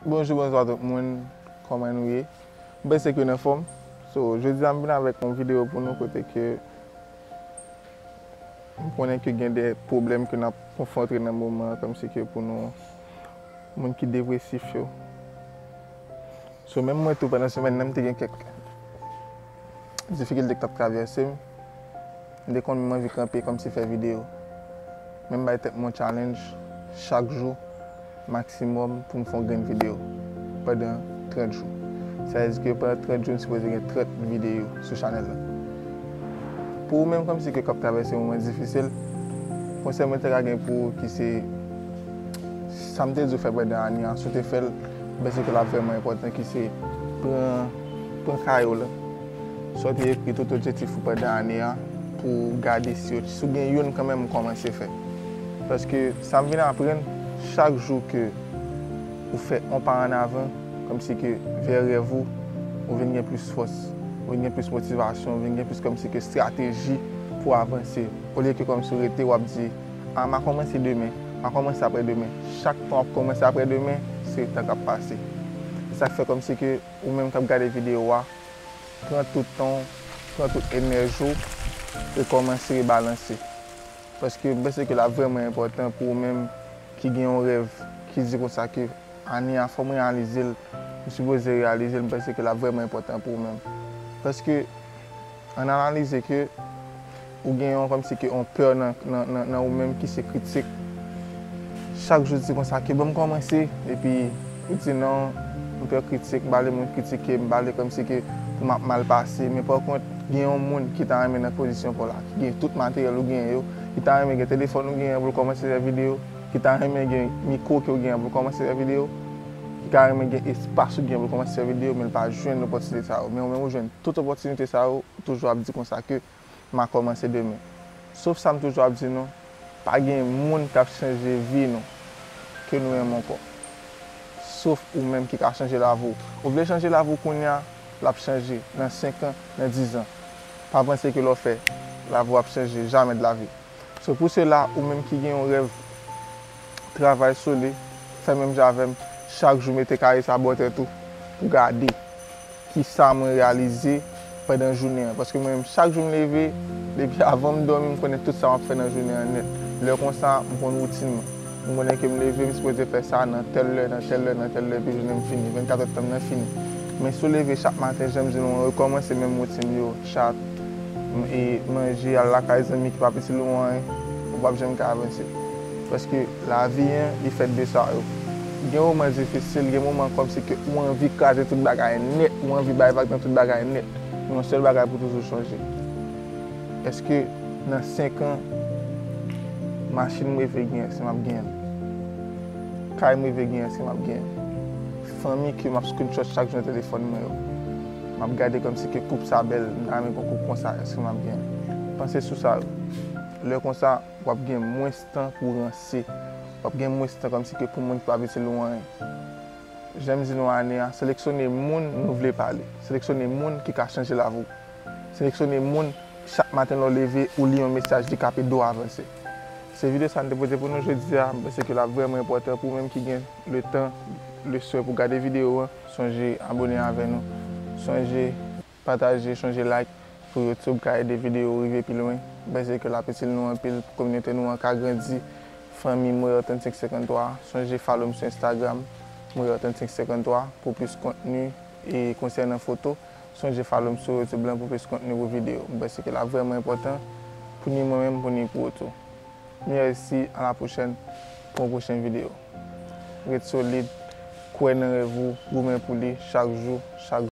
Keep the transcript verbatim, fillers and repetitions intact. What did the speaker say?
Bonjou, bonswa tout moun, kòman nou ye? M panse ke nou anfòm. So, jodi a m vin avèk yon videyo pou nou kote ke m konnen ke gen de pwoblèm ke n ap konfwonte nan moman an, kòmsi ke pou nou, moun ki depresif yo. So, menm mwen tou, pandan semèn nan, m te gen kèk difikilte k t ap travèse m. M te konn menm anvi kanpe kòmsi fè videyo. Men m bay tèt mwen yon challenge chak jou, maksimòm, pou m fè yon grenn videyo pandan trant jou. Sa vle di ke pandan trant jou, m sipoze gen trant videyo sou chanèl la. Pou ou menm, kòmsi ke k ap travèse yon moman difisil, konsèy mwen te ka gen pou ou ki se sa m te di w fè pandan ane a, si w te fè l, m panse ke l ap vrèman enpòtan, ki se pran, pran kay ou la. Sa w te ekri tout objektif ou pandan ane a, pou w gade si w, si w gen youn kanmenm ou kòmanse fè. Paske sa m vin aprann, chak jou ke ou fè yon pa an avan, kòmsi ke vè rèv ou, ou vin gen plis fòs, ou vin gen plis motivasyon, ou vin gen plis kòmsi ke estrateji pou w avanse. Olye ke kòmsi w rete, w ap di, a, m a kòmanse demen, m a kòmanse aprè demen. Chak tan w ap kòmanse aprè demen, se tan k ap pase. Se sa k fè kòmsi ke ou menm k ap gade videyo a, pran tout tan w, pran tout enèji w, e kòmanse rebalanse. Paske m panse ke l ap vrèman enpòtan pou ou menm ki gen yon rèv, ki di konsa ke ane a fò m reyalize l, m sipoze reyalize l, m panse ke l ap vrèman enpòtan pou ou menm. Paske, ann analize ke ou gen yon, kòmsi ke yon pè nan, nan, nan, nan ou menm ki se kritik. Chak jou di konsa ke bon m kòmanse, epi ou di non, m pè kritik, m pa vle moun kritike m, m pa vle kòmsi ke pou m ap mal pase. Men pa kont, gen yon moun ki ta renmen nan pozisyon pa w la, ki gen tout materyèl ou genyen yo, ki ta renmen gen telefòn ou genyen pou l kòmanse fè videyo, ki ta renmen gen mikwo ke w genyen pou l kòmanse fè videyo, ki ta renmen gen espas ou genyen pou l kòmanse fè videyo, men l pa jwenn opòtinite sa yo. Men ou menm ou jwenn tout opòtinite sa yo, ou toujou ap di konsa ke m a kòmanse demen. Sof sa m toujou ap di nou, pa gen moun k ap chanje vi nou ke nou menm ankò. Sof ou menm ki ka chanje lavi w. Ou vle chanje lavi w kounye a, l ap chanje nan senk an, nan diz an. Pa panse ke lè w fè, lavi w ap chanje, jamais de la vie. So, pou sela, ou menm ki gen yon rèv, travay sou li, fè menm jan avè m, chak jou mete kaye sa bò tèt ou, pou gade kisa mwen reyalize pandan jounen an. Paske mwen menm, chak jou m leve, depi avan m dòmi, m konnen tout sa m ap fè nan jounen an nèt. Lè konsa, m konn woutin mwen. M konnen ke m leve, m sipoze fè sa nan tèl lè, nan tèl lè, nan tèl lè, epi jounen m fini, vennkat èdtan m nan fini. Men si w leve chak maten, jan m di nou an, rekòmanse menm woutin yo, chat, m-, e manje, al lakay zanmi ki pa itil ou anyen, ou p ap janm ka avanse. Paske lavi an, li fèt de sa yo. Gen moman difisil, gen moman kòmsi ke ou anvi kraze tout bagay nèt, ou anvi bay vag nan tout bagay nèt. Men yon sèl bagay pou toujou sonje. Èske nan senk an, machin m reve genyen, èske m ap genyen l? Kay m reve genyen, èske m ap genyen l? Fanmi ke m ap screenshot chak jou nan telefòn mwen yo, m ap gade kòmsi ke koup sa bèl, m ta renmen gon koup konsa, èske m ap genyen l? Panse sou sa yo. Lè konsa, w ap gen mwens tan pou ranse. W ap gen mwens tan kòmsi ke pou moun ki pa itil ou anyen. Jan m di nou ane a, seleksyone moun nou vle pale. Seleksyone moun ki ka chanje lavi w. Seleksyone moun, chak maten lè w leve, ou li yon mesaj, li ka ede w avanse. Se videyo sa m te pote pou nou jodi a. M panse ke l ap vrèman enpòtan pou ou menm ki gen le tan, le swen pou gade videyo an. Sonje abone avè nou. Sonje pataje, sonje like pou YouTube ka ede videyo rive pi lwen. M panse ke l ap itil nou anpil, pou kominote nou an ka grandi. Fanmi Moyo Authentic senkanntwa, sonje follow m sou Instagram, Moyo Authentic senkanntwa, pou plis kontni e konsènan foto. Sonje follow m sou YouTube lan pou plis kontni pou videyo. M panse ke l ap vrèman enpòtan pou ni mwen menm, pou ni pou ou tou. Mèsi, à la prochaine pou yon pwochen videyo. Ret solid, kwè nan rèv ou, goumen pou li chak jou, chak